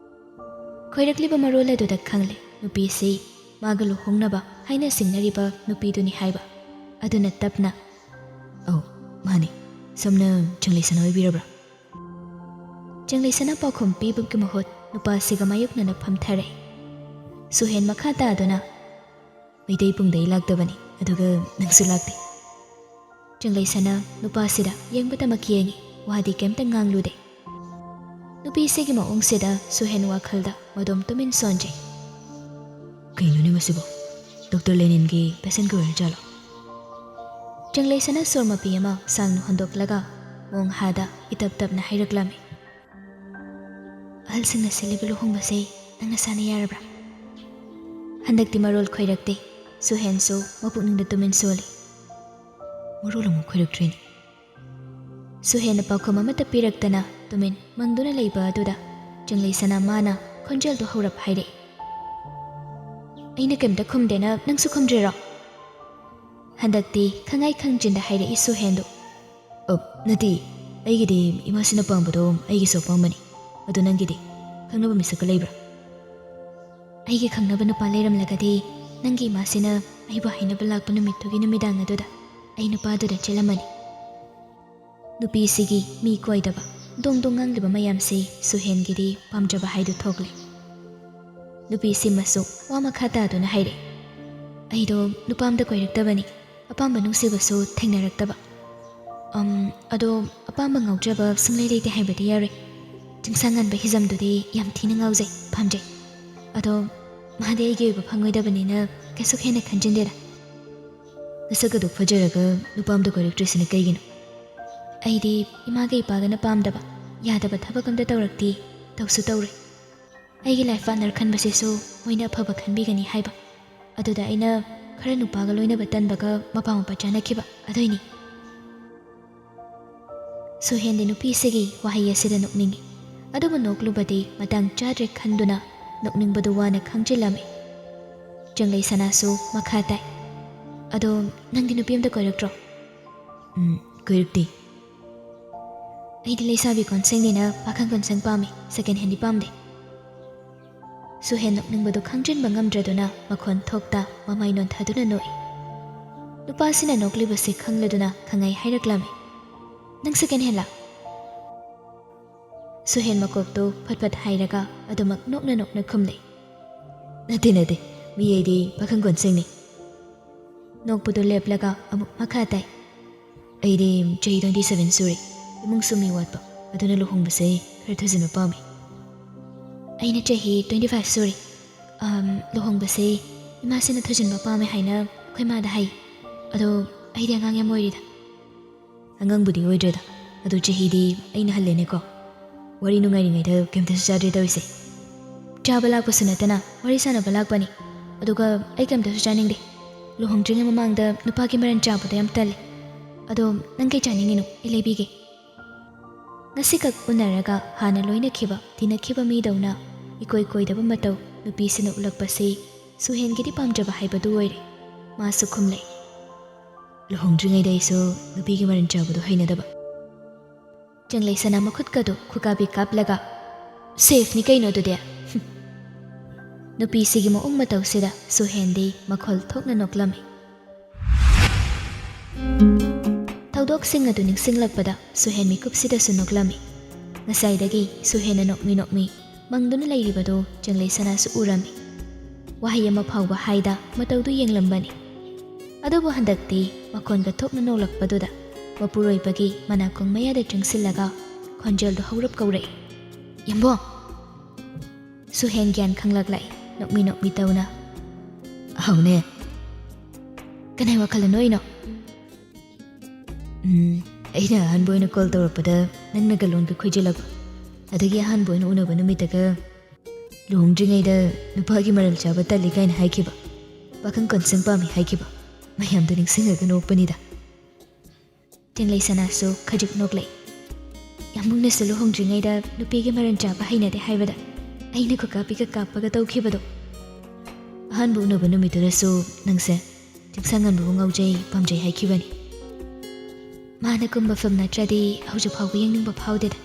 ꯈꯣꯏꯔꯛꯂꯤꯕ ꯃꯔꯣꯜ ꯑꯗꯨꯗ ꯈꯪꯂꯦ ꯅꯨꯄꯤꯁꯤ ꯃꯥꯒ ꯂꯨꯍꯣꯡꯅꯕ ꯍꯥꯏꯅ ꯁꯤꯡꯅꯔꯤꯕ ꯅꯨꯄꯤꯗꯨꯅꯤ ꯍꯥꯏꯕ꯫ ꯑꯗꯨꯅ ꯇꯞꯅ, "ꯑꯧ, ꯃꯥꯅꯤ꯫ ꯁꯣꯝꯅ ꯆꯪꯂꯩꯁꯅꯥ ꯑꯣꯏꯕꯤꯔꯕ꯭ꯔꯥ?" ꯆꯤꯡꯂꯩꯁꯅꯥ ꯄꯥꯎꯈꯨꯝ ꯄꯤꯕꯒꯤ ꯃꯍꯨꯠ ꯅꯨꯄꯥꯁꯤꯒ ꯃꯥꯌꯣꯛꯅꯅ ꯐꯝꯊꯔꯦ꯫ ꯁꯨꯍꯦꯟ ꯃꯈꯥ ꯇꯥꯗꯨꯅ, "ꯃꯩꯇꯩ ꯄꯨꯡꯗꯒꯤ ꯂꯥꯛꯇꯕꯅꯤ, ꯑꯗꯨꯒ ꯅꯪꯁꯨ ꯂꯥꯛꯇꯦ"꯫ ꯆꯤꯡꯂꯩꯁꯅꯥ ꯅꯨꯄꯥꯁꯤꯗ ꯌꯦꯡꯕꯇꯃꯛ ꯌꯦꯡꯉꯤ, ꯋꯥꯗꯤ ꯀꯩꯝꯇ ꯉꯥꯡꯂꯨꯗꯦ꯫ ꯅꯨꯄꯤꯁꯤꯒꯤ ꯃꯑꯣꯡꯁꯤꯗ ꯁꯨꯍꯦꯟ ꯋꯥꯈꯜꯗ ꯃꯗꯣꯝ ꯇꯨꯃꯤꯟ ꯁꯣꯟꯖꯩ꯫ "ꯀꯩꯅꯣꯅꯦ ꯃꯁꯤꯕꯣ? ꯗꯣꯛꯇꯔ ꯂꯦꯅꯤꯟꯒꯤ ꯄꯦꯁꯦꯟꯒꯤ ꯑꯣꯏꯔꯖꯥꯠꯂꯣ?" ꯆꯤꯡꯂꯩꯁꯅꯥ ꯁꯣꯔ ꯃꯄꯤ ꯑꯃ ꯁꯥꯡꯅ ꯍꯣꯟꯗꯣꯛꯂꯒ ꯃꯣꯡꯍꯥꯗ ꯏꯇꯞ ꯇꯞꯅ ꯍꯥꯏꯔꯛꯂꯝꯃꯤ꯫ "ꯑꯍꯜꯁꯤꯡꯅ ꯁꯤꯜꯂꯤꯕ ꯂꯨꯍꯣꯡꯕꯁꯦ ꯅꯪ ꯅꯁꯥꯅ ꯌꯥꯔꯕ꯭ꯔꯥ?" ꯍꯟꯗꯛꯇꯤ ꯃꯔꯣꯜ ꯈꯣꯏꯔꯛꯇꯦ꯫ ꯁꯨꯍꯦꯟꯁꯨ ꯃꯄꯨꯛꯅꯤꯡꯗ ꯇꯨꯃꯤꯟ ꯁꯣꯜꯂꯤ꯫ "ꯃꯔꯣꯜ ꯑꯃꯨꯛ ꯈꯣꯏꯔꯛꯇ꯭ꯔꯤꯅꯤ"꯫ ꯁꯨꯍꯦꯟꯅ ꯄꯥꯎꯈꯨꯝ ꯑꯃꯠꯇ ꯄꯤꯔꯛꯇꯅ ꯇꯨꯃꯤꯟ ꯃꯪꯗꯨꯅ ꯂꯩꯕ ꯑꯗꯨꯗ ꯆꯤꯡꯂꯩꯁꯅꯥ ꯃꯥꯅ ꯈꯣꯟꯖꯦꯜꯗꯨ ꯍꯧꯔꯞ ꯍꯥꯏꯔꯛꯏ꯫ "ꯑꯩꯅ ꯀꯩꯝꯇ ꯈꯨꯝꯗꯦꯅ ꯅꯪꯁꯨ ꯈꯨꯝꯗ꯭ꯔꯤꯔꯣ?" ꯍꯟꯗꯛꯇꯤ ꯈꯪꯉꯥꯏ ꯈꯪꯖꯤꯟꯗ ꯍꯥꯏꯔꯛꯏ ꯁꯨꯍꯦꯟꯗꯨ꯫ "ꯑ, ꯅꯠꯇꯦ, ꯑꯩꯒꯤꯗꯤ ꯏꯃꯥꯁꯤꯅ ꯄꯥꯝꯕꯗꯣ ꯑꯩꯒꯤꯁꯨ ꯑꯄꯥꯝꯕꯅꯤ꯫ ꯑꯗꯣ ꯅꯪꯒꯤꯗꯤ? ꯈꯪꯅꯕ ꯃꯤꯁꯛꯀ ꯂꯩꯕ꯭ꯔꯥ?" "ꯑꯩꯒꯤ ꯈꯪꯅꯕ ꯅꯨꯄꯥ ꯂꯩꯔꯝꯂꯒꯗꯤ ꯅꯪꯒꯤ ꯏꯃꯥꯁꯤꯅ ꯑꯩꯕꯨ ꯍꯥꯏꯅꯕ ꯂꯥꯛꯄ ꯅꯨꯃꯤꯠꯇꯨꯒꯤ ꯅꯨꯃꯤꯗꯥꯡ ꯑꯗꯨꯗ ꯑꯩ ꯅꯨꯄꯥꯗꯨꯗ ꯆꯦꯜꯂꯝꯃꯅꯤ"꯫ ꯅꯨꯄꯤꯁꯤꯒꯤ ꯃꯤ ꯀꯣꯏꯗꯕ, ꯗꯣꯡ ꯗꯣꯡ ꯉꯥꯡꯂꯤꯕ ꯃꯌꯥꯝꯁꯤ ꯁꯨꯍꯦꯟꯒꯤꯗꯤ ꯄꯥꯝꯖꯕ ꯍꯥꯏꯗꯨ ꯊꯣꯛꯂꯦ꯫ ꯅꯨꯄꯤꯁꯤꯃꯁꯨ ꯋꯥ ꯃꯈꯥ ꯇꯥꯗꯨꯅ ꯍꯥꯏꯔꯛꯏ꯫ "ꯑꯩꯗꯣ ꯅꯨꯄꯥ ꯑꯝꯗ ꯀꯣꯏꯔꯛꯇꯕꯅꯤ, ꯑꯄꯥꯝꯕ ꯅꯨꯡꯁꯤꯕꯁꯨ ꯊꯦꯡꯅꯔꯛꯇꯕ꯫ ꯑꯝ, ꯑꯗꯣ ꯑꯄꯥꯝꯕ ꯉꯥꯎꯖꯕ ꯁꯨꯡꯂꯩ ꯂꯩꯇꯦ ꯍꯥꯏꯕꯗꯤ ꯌꯥꯔꯣꯏ꯫ ꯆꯤꯡꯁꯥꯡ ꯉꯟꯕ ꯍꯤꯖꯝꯗꯨꯗꯤ ꯌꯥꯝ ꯊꯤꯅ ꯉꯥꯎꯖꯩ, ꯄꯥꯝꯖꯩ꯫ ꯑꯗꯣ ꯃꯥꯗꯤ ꯑꯩꯒꯤ ꯑꯣꯏꯕ ꯐꯪꯉꯣꯏꯗꯕꯅꯤꯅ ꯀꯩꯁꯨ ꯍꯦꯟꯅ ꯈꯟꯖꯤꯟꯗꯦꯗ"꯫ "ꯅꯁꯛ ꯑꯗꯨꯛ ꯐꯖꯔꯒ ꯅꯨꯄꯥ ꯑꯝꯗ ꯀꯣꯏꯔꯛꯇ꯭ꯔꯤꯁꯤꯅ ꯀꯩꯒꯤꯅꯣ?" "ꯑꯩꯗꯤ ꯏꯃꯥꯒ ꯏꯄꯥꯒꯅ ꯄꯥꯝꯗꯕ, ꯌꯥꯗꯕ ꯊꯕꯛ ꯑꯝꯇ ꯇꯧꯔꯛꯇꯦ, ꯇꯧꯁꯨ ꯇꯧꯔꯣꯏ꯫ ꯑꯩꯒꯤ ꯂꯥꯏꯐ ꯄꯥꯔꯠꯅꯔ ꯈꯟꯕꯁꯤꯁꯨ ꯃꯣꯏꯅ ꯑꯐꯕ ꯈꯟꯕꯤꯒꯅꯤ ꯍꯥꯏꯕ꯫ ꯑꯗꯨꯗ ꯑꯩꯅ ꯈꯔ ꯅꯨꯄꯥꯒ ꯂꯣꯏꯅꯕ ꯇꯟꯕꯒ ꯃꯄꯥ ꯃꯄꯥ ꯆꯥꯅꯈꯤꯕ, ꯑꯗꯨꯏꯅꯤ"꯫ ꯁꯨꯍꯦꯟꯗꯤ ꯅꯨꯄꯤꯁꯤꯒꯤ ꯋꯥꯍꯩ ꯑꯁꯤꯗ ꯅꯣꯛꯅꯤꯡꯉꯤ꯫ ꯑꯗꯨꯕꯨ ꯅꯣꯛꯂꯨꯕꯗꯤ ꯃꯇꯥꯡ ꯆꯥꯗ꯭ꯔꯦ ꯈꯟꯗꯨꯅ ꯅꯣꯛꯅꯤꯡꯕꯗꯨ ꯋꯥꯅ ꯈꯥꯡꯖꯤꯜꯂꯝꯃꯤ꯫ ꯆꯤꯡꯂꯩꯁꯅꯥꯁꯨ ꯃꯈꯥ ꯇꯥꯏ꯫ "ꯑꯗꯣ ꯅꯪꯗꯤ ꯅꯨꯄꯤ ꯑꯝꯗ ꯀꯣꯏꯔꯛꯇ꯭ꯔꯣ?" "ꯎꯝ, ꯀꯣꯏꯔꯛꯇꯦ"꯫ "ꯑꯩꯗꯤ ꯂꯩꯁꯥꯕꯤ ꯀꯣꯟꯁꯦꯡꯅꯤꯅ ꯄꯥꯈꯪ ꯀꯣꯟꯁꯦꯡ ꯄꯥꯝꯃꯤ, ꯁꯦꯀꯦꯟ ꯍꯦꯟꯗꯤ ꯄꯥꯝꯗꯦ"꯫ ꯁꯨꯍꯦꯟ ꯅꯣꯛꯅꯤꯡꯕꯗꯨ ꯈꯪꯖꯤꯟꯕ ꯉꯝꯗ꯭ꯔꯗꯨꯅ ꯃꯈꯣꯟ ꯊꯣꯛꯇ ꯃꯃꯥꯏ ꯅꯣꯟꯊꯗꯨꯅ ꯅꯣꯛꯏ꯫ ꯅꯨꯄꯥꯁꯤꯅ ꯅꯣꯛꯂꯤꯕꯁꯤ ꯈꯪꯂꯗꯨꯅ ꯈꯪꯉꯥꯏ ꯍꯥꯏꯔꯛꯂꯝꯃꯤ꯫ "ꯅꯪ ꯁꯦꯀꯦꯟ ꯍꯦꯟꯂꯥ?" ꯁꯨꯍꯦꯟ ꯃꯀꯣꯛꯇꯨ ꯐꯠ ꯐꯠ ꯍꯥꯏꯔꯒ ꯑꯗꯨꯃꯛ ꯅꯣꯛꯅ ꯅꯣꯛꯅ ꯈꯨꯝꯂꯦ꯫ "ꯅꯠꯇꯦ, ꯅꯠꯇꯦ, ꯃꯤ ꯑꯩꯗꯤ ꯄꯥꯈꯪ ꯀꯣꯟꯁꯤꯡꯅꯤ꯫" ꯅꯣꯛꯄꯗꯨ ꯂꯦꯞꯂꯒ ꯑꯃꯨꯛ ꯃꯈꯥ ꯇꯥꯏ꯫ "ꯑꯩꯗꯤ ꯆꯍꯤ twenty seven ꯁꯨꯔꯦ꯫ ꯏꯃꯨꯡꯁꯨ ꯃꯤ ꯋꯥꯠꯄ, ꯑꯗꯨꯅ ꯂꯨꯍꯣꯡꯕꯁꯦ ꯈꯔ ꯊꯨꯖꯤꯟꯕ ꯄꯥꯝꯃꯤ꯫" "ꯑꯩꯅ ꯆꯍꯤ twenty five ꯁꯨꯔꯦ꯫ ꯑꯝ, ꯂꯨꯍꯣꯡꯕꯁꯦ ꯏꯃꯥꯁꯤꯅ ꯊꯨꯖꯤꯟꯕ ꯄꯥꯝꯃꯦ ꯍꯥꯏꯅ ꯑꯩꯈꯣꯏ ꯃꯥꯗ ꯍꯥꯏ꯫ ꯑꯗꯣ ꯑꯩꯗꯤ ꯑꯉꯥꯡ ꯌꯥꯝ ꯑꯣꯏꯔꯤꯗ꯫" "ꯑꯉꯥꯡꯕꯨꯗꯤ ꯑꯣꯏꯗ꯭ꯔꯦꯗ, ꯑꯗꯨ ꯆꯍꯤꯗꯤ ꯑꯩꯅ ꯍꯜꯂꯦꯅꯦꯀꯣ꯫ ꯋꯥꯔꯤ ꯅꯨꯡꯉꯥꯏꯔꯤꯉꯩꯗ ꯀꯩꯝꯇꯁꯨ ꯆꯥꯗ꯭ꯔꯦ ꯇꯧꯔꯤꯁꯦ꯫ ꯆꯥꯕ ꯂꯥꯛꯄꯁꯨ ꯅꯠꯇꯅ ꯋꯥꯔꯤ ꯁꯥꯟꯅꯕ ꯂꯥꯛꯄꯅꯤ꯫ ꯑꯗꯨꯒ ꯑꯩ ꯀꯩꯝꯇꯁꯨ ꯆꯥꯅꯤꯡꯗꯦ꯫ ꯂꯨꯍꯣꯡꯗ꯭ꯔꯤꯉꯩ ꯃꯃꯥꯡꯗ ꯅꯨꯄꯥꯒꯤ ꯃꯔꯟ ꯆꯥꯕꯗꯣ ꯌꯥꯝ ꯇꯜꯂꯦ꯫ ꯑꯗꯣ ꯅꯪ ꯀꯩ ꯆꯥꯅꯤꯡꯉꯤꯅꯣ? ꯑꯩ ꯂꯩꯕꯤꯒꯦ꯫" ꯉꯁꯤꯈꯛ ꯎꯅꯔꯒ ꯍꯥꯟꯅ ꯂꯣꯏꯅꯈꯤꯕ, ꯇꯤꯟꯅꯈꯤꯕ ꯃꯤꯗꯧꯅ ꯏꯀꯣꯏ ꯀꯣꯏꯗꯕ ꯃꯇꯧ ꯅꯨꯄꯤꯁꯤꯅ ꯎꯠꯂꯛꯄꯁꯤ ꯁꯨꯍꯦꯟꯒꯤꯗꯤ ꯄꯥꯝꯖꯕ ꯍꯥꯏꯕꯗꯨ ꯑꯣꯏꯔꯦ꯫ ꯃꯥꯁꯨ ꯈꯨꯝꯂꯦ꯫ "ꯂꯨꯍꯣꯡꯗ꯭ꯔꯤꯉꯩꯗ ꯑꯩꯁꯨ ꯅꯨꯄꯤꯒꯤ ꯃꯔꯟ ꯆꯥꯕꯗꯣ ꯍꯩꯅꯗꯕ꯫" ꯆꯦꯡꯂꯩ ꯁꯅꯥ ꯃꯈꯨꯠꯀꯗꯨ ꯈꯨꯀꯥꯕꯤ ꯀꯥꯞꯂꯒ, "ꯁꯦꯐꯅꯤ ꯀꯩꯅꯣ ꯑꯗꯨꯗꯤ?" ꯅꯨꯄꯤꯁꯤꯒꯤ ꯃꯑꯣꯡ ꯃꯇꯧꯁꯤꯗ ꯁꯨꯍꯦꯟꯗꯤ ꯃꯈꯣꯜ ꯊꯣꯛꯅ ꯅꯣꯛꯂꯝꯃꯤ꯫ ꯊꯧꯗꯣꯛꯁꯤꯡ ꯑꯗꯨ ꯅꯤꯡꯁꯤꯡꯂꯛꯄꯗ ꯁꯨꯍꯦꯟ ꯃꯤꯀꯨꯞꯁꯤꯗꯁꯨ ꯅꯣꯛꯂꯝꯃꯤ꯫ ꯉꯁꯥꯏꯗꯒꯤ ꯁꯨꯍꯦꯟꯅ ꯅꯣꯛꯃꯤ ꯅꯣꯛꯃꯤ ꯃꯪꯗꯨꯅ ꯂꯩꯔꯤꯕꯗꯨ ꯆꯦꯡꯂꯩ ꯁꯅꯥꯁꯨ ꯎꯔꯝꯃꯤ꯫ ꯋꯥꯍꯩ ꯑꯃ ꯐꯥꯎꯕ ꯍꯥꯏꯗ ꯃꯇꯧꯗꯨ ꯌꯦꯡꯂꯝꯕꯅꯤ꯫ ꯑꯗꯨꯕꯨ ꯍꯟꯗꯛꯇꯤ ꯃꯈꯣꯟꯒ ꯊꯣꯛꯅ ꯅꯣꯛꯂꯛꯄꯗꯨꯗ ꯃꯄꯨꯔꯣꯏꯕꯒꯤ ꯃꯅꯥꯀꯣꯡ ꯃꯌꯥꯗ ꯆꯪꯁꯤꯜꯂꯒ ꯈꯣꯟꯖꯦꯜꯗꯨ ꯍꯧꯔꯞ ꯀꯧꯔꯛꯏ, "ꯌꯥꯝꯕꯣꯡ!" ꯁꯨꯍꯦꯟ ꯒ꯭ꯌꯥꯟ ꯈꯪꯂꯛꯂꯛꯏ, ꯅꯣꯛꯃꯤ ꯅꯣꯛꯃꯤ ꯇꯧꯅ꯫ "ꯍꯧꯅꯦ꯫ ꯀꯅꯥꯏ ꯋꯥꯈꯜꯗ ꯅꯣꯛꯏꯅꯣ?" "ꯎꯝ, ꯑꯩꯅ ꯑꯍꯥꯟꯕ ꯑꯣꯏꯅ ꯀꯣꯜ ꯇꯧꯔꯛꯄꯗ ꯅꯪꯅꯒ ꯂꯣꯟꯒ ꯈꯣꯏꯖꯤꯜꯂꯛꯄ, ꯑꯗꯒꯤ ꯑꯍꯥꯟꯕ ꯑꯣꯏꯅ ꯎꯅꯕ ꯅꯨꯃꯤꯠꯇꯒ ꯂꯨꯍꯣꯡꯗ꯭ꯔꯤꯉꯩꯗ ꯅꯨꯄꯥꯒꯤ ꯃꯔꯜ ꯆꯥꯕ ꯇꯜꯂꯤ ꯀꯥꯏꯅ ꯍꯥꯏꯈꯤꯕ, ꯄꯥꯈꯪ ꯀꯣꯟꯁꯪ ꯄꯥꯝꯃꯤ ꯍꯥꯏꯈꯤꯕ ꯃꯌꯥꯝꯗꯨ ꯅꯤꯡꯁꯤꯡꯉꯒ ꯅꯣꯛꯄꯅꯤꯗ꯫" ꯆꯦꯡꯂꯩ ꯁꯅꯥꯁꯨ ꯈꯖꯤꯛ ꯅꯣꯛꯂꯛꯏ꯫ "ꯌꯥꯝꯕꯨꯡꯅꯁꯨ ꯂꯨꯍꯣꯡꯗ꯭ꯔꯤꯉꯩꯗ ꯅꯨꯄꯤꯒꯤ ꯃꯔꯟ ꯆꯥꯕ ꯍꯩꯅꯗꯦ ꯍꯥꯏꯕꯗ ꯑꯩꯅ ꯈꯨꯀꯥꯞꯄꯤꯒ ꯀꯥꯞꯄꯒ ꯇꯧꯈꯤꯕꯗꯣ꯫ ꯑꯍꯥꯟꯕ ꯎꯅꯕ ꯅꯨꯃꯤꯠꯇꯨꯗꯁꯨ ꯅꯪꯁꯦ ꯆꯤꯡꯁꯥꯡꯉꯟꯕꯕꯨ ꯉꯥꯎꯖꯩ, ꯄꯥꯝꯖꯩ ꯍꯥꯏꯈꯤꯕꯅꯤ꯫ ꯃꯥꯅ ꯀꯨꯝꯕ ꯐꯤꯂꯝ ꯅꯠꯇ꯭ꯔꯗꯤ ꯍꯧꯖꯤꯛ ꯐꯥꯎꯕ ꯌꯦꯡꯅꯤꯡꯕ ꯐꯥꯎꯗꯦꯗ,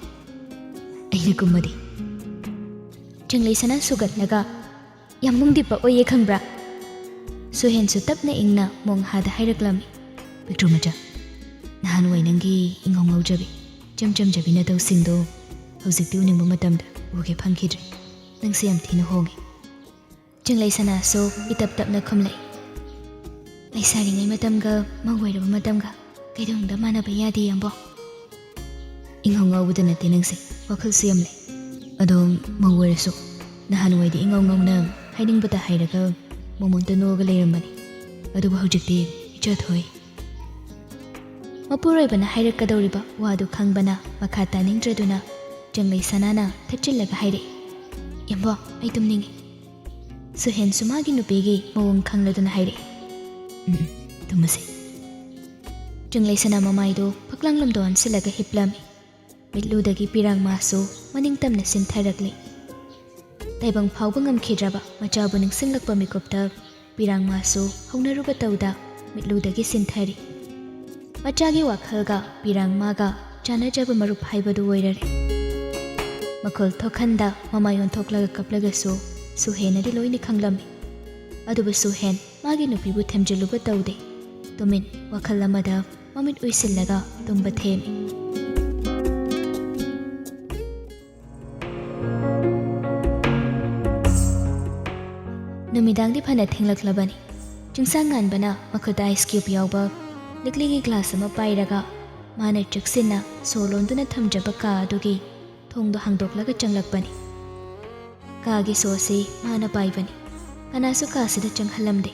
ꯑꯩꯅ ꯀꯨꯝꯃꯗꯤ꯫" ꯆꯦꯡꯂꯩ ꯁꯅꯥ ꯁꯨꯒꯠꯂꯒ, "ꯌꯥꯝꯕꯨꯡꯗꯤ ꯄꯛꯑꯣꯏꯌꯦ ꯈꯪꯕ꯭ꯔꯥ?" ꯁꯨꯍꯦꯟꯁꯨ ꯇꯞꯅ ꯏꯪꯅ ꯃꯣꯡꯍꯥꯗ ꯍꯥꯏꯔꯛꯂꯝꯃꯤ꯫ "ꯄꯤꯛꯇ꯭ꯔꯨ ꯃꯆꯥ, ꯅꯍꯥꯟꯋꯥꯏ ꯅꯪꯒꯤ ꯏꯉꯧ ꯉꯧꯖꯕꯤ, ꯏꯆꯝ ꯆꯝꯖꯕꯤ ꯅꯇꯧꯁꯤꯡꯗꯣ ꯍꯧꯖꯤꯛꯇꯤ ꯎꯅꯤꯡꯕ ꯃꯇꯝꯗ ꯎꯒꯦ ꯐꯪꯈꯤꯗ꯭ꯔꯦ꯫ ꯅꯪꯁꯦ ꯌꯥꯝ ꯊꯤꯅ ꯍꯣꯡꯉꯦ꯫ ꯆꯤꯡꯂꯩ ꯁꯅꯥꯁꯨ ꯏꯇꯞ ꯇꯞꯅ ꯈꯨꯝꯂꯛꯏ꯫ ꯂꯩꯁꯥꯔꯤꯉꯩ ꯃꯇꯝꯒ ꯃꯧ ꯑꯣꯏꯔꯕ ꯃꯇꯝꯒ ꯀꯩꯗꯧꯅꯨꯡꯗ ꯃꯥꯟꯅꯕ ꯌꯥꯗꯦ, ꯌꯥꯝꯕꯣ꯫ ꯏꯉꯥꯎ ꯉꯥꯎꯕꯗ ꯅꯠꯇꯦ ꯅꯪꯁꯦ, ꯋꯥꯈꯜꯁꯨ ꯌꯥꯝ ꯂꯩ꯫ ꯑꯗꯣ ꯃꯧ ꯑꯣꯏꯔꯁꯨ ꯅꯍꯥꯟꯋꯥꯏꯗꯤ ꯏꯉꯥꯎ ꯉꯥꯎꯅ ꯍꯥꯏꯅꯤꯡꯕꯇ ꯍꯥꯏꯔꯒ ꯃꯃꯣꯟꯇ ꯅꯣꯛꯑꯒ ꯂꯩꯔꯝꯕꯅꯤ꯫ ꯑꯗꯨꯕꯨ ꯍꯧꯖꯤꯛꯇꯤ ꯏꯆꯥ ꯊꯣꯛꯏ꯫ ꯃꯄꯨꯔꯣꯏꯕꯅ ꯍꯥꯏꯔꯛꯀꯗꯧꯔꯤꯕ ꯋꯥꯗꯨ ꯈꯪꯕꯅ ꯃꯈꯥ ꯇꯥꯅꯤꯡꯗ꯭ꯔꯗꯨꯅ ꯆꯤꯡꯂꯩ ꯁꯅꯥꯅ ꯊꯛꯆꯤꯜꯂꯒ ꯍꯥꯏꯔꯛꯏ, "ꯌꯥꯝꯕꯣ, ꯑꯩ ꯇꯨꯝꯅꯤꯡꯉꯤ꯫" ꯁꯨꯍꯦꯟꯁꯨ ꯃꯥꯒꯤ ꯅꯨꯄꯤꯒꯤ ꯃꯑꯣꯡ ꯈꯪꯂꯗꯨꯅ ꯍꯥꯏꯔꯛꯏ, "ꯎꯝ, ꯇꯨꯝꯃꯁꯤ꯫" ꯆꯤꯡꯂꯩ ꯁꯅꯥ ꯃꯃꯥꯏꯗꯨ ꯐꯛꯂꯥꯡꯂꯣꯝꯗ ꯑꯣꯟꯁꯤꯜꯂꯒ ꯍꯤꯞꯂꯝꯃꯤ꯫ ꯃꯤꯠꯂꯨꯗꯒꯤ ꯄꯤꯔꯥꯡ ꯃꯥꯁꯨ ꯃꯅꯤꯡ ꯇꯝꯅ ꯆꯤꯟꯊꯔꯛꯂꯤ꯫ ꯇꯥꯏꯕꯪ ꯐꯥꯎꯕ ꯉꯝꯈꯤꯗ꯭ꯔꯕ ꯃꯆꯥꯕꯨ ꯅꯤꯡꯁꯤꯡꯂꯛꯄ ꯃꯤꯀꯨꯞꯇ ꯄꯤꯔꯥꯡ ꯃꯥꯁꯨ ꯍꯧꯅꯔꯨꯕ ꯇꯧꯗ ꯃꯤꯠꯂꯨꯗꯒꯤ ꯆꯤꯟꯊꯔꯤ꯫ ꯃꯆꯥꯒꯤ ꯋꯥꯈꯜꯒ ꯄꯤꯔꯥꯡ ꯃꯥꯒ ꯆꯥꯟꯅꯖꯕ ꯃꯔꯨꯞ ꯍꯥꯏꯕꯗꯨ ꯑꯣꯏꯔꯔꯦ꯫ ꯃꯈꯣꯜ ꯊꯣꯛꯍꯟꯗ ꯃꯃꯥꯏ ꯑꯣꯟꯊꯣꯛꯂꯒ ꯀꯞꯂꯒꯁꯨ ꯁꯨꯍꯦꯟꯅꯗꯤ ꯂꯣꯏꯅ ꯈꯪꯂꯝꯃꯤ꯫ ꯑꯗꯨꯕꯨ ꯁꯨꯍꯦꯟ ꯃꯥꯒꯤ ꯅꯨꯄꯤꯕꯨ ꯊꯦꯝꯖꯤꯜꯂꯨꯕ ꯇꯧꯗꯦ꯫ ꯇꯨꯃꯤꯟ ꯋꯥꯈꯜ ꯑꯃꯗ ꯃꯃꯤꯠ ꯎꯏꯁꯤꯜꯂꯒ ꯇꯨꯝꯕ ꯊꯦꯝꯃꯤ꯫ ꯅꯨꯃꯤꯗꯥꯡꯗꯤ ꯐꯅ ꯊꯦꯡꯂꯛꯂꯕꯅꯤ꯫ ꯆꯤꯡꯁꯥꯡ ꯉꯥꯟꯕꯅ ꯃꯈꯨꯠꯇ ice cube ꯌꯥꯎꯕ ꯂꯤꯛꯂꯤꯒꯤ glass ꯑꯃ ꯄꯥꯏꯔꯒ ꯃꯥꯅ ꯆꯦꯛꯁꯤꯟꯅ ꯁꯣ ꯂꯣꯟꯗꯨꯅ ꯊꯝꯖꯕ ꯀꯥ ꯑꯗꯨꯒꯤ ꯊꯣꯡꯗꯣ ꯍꯥꯡꯗꯣꯛꯂꯒ ꯆꯪꯂꯛꯄꯅꯤ꯫ ꯀꯥꯒꯤ ꯁꯣꯁꯤ ꯃꯥꯅ ꯄꯥꯏꯕꯅꯤ꯫ ꯀꯅꯥꯁꯨ ꯀꯥꯁꯤꯗ ꯆꯪꯍꯜꯂꯝꯗꯦ꯫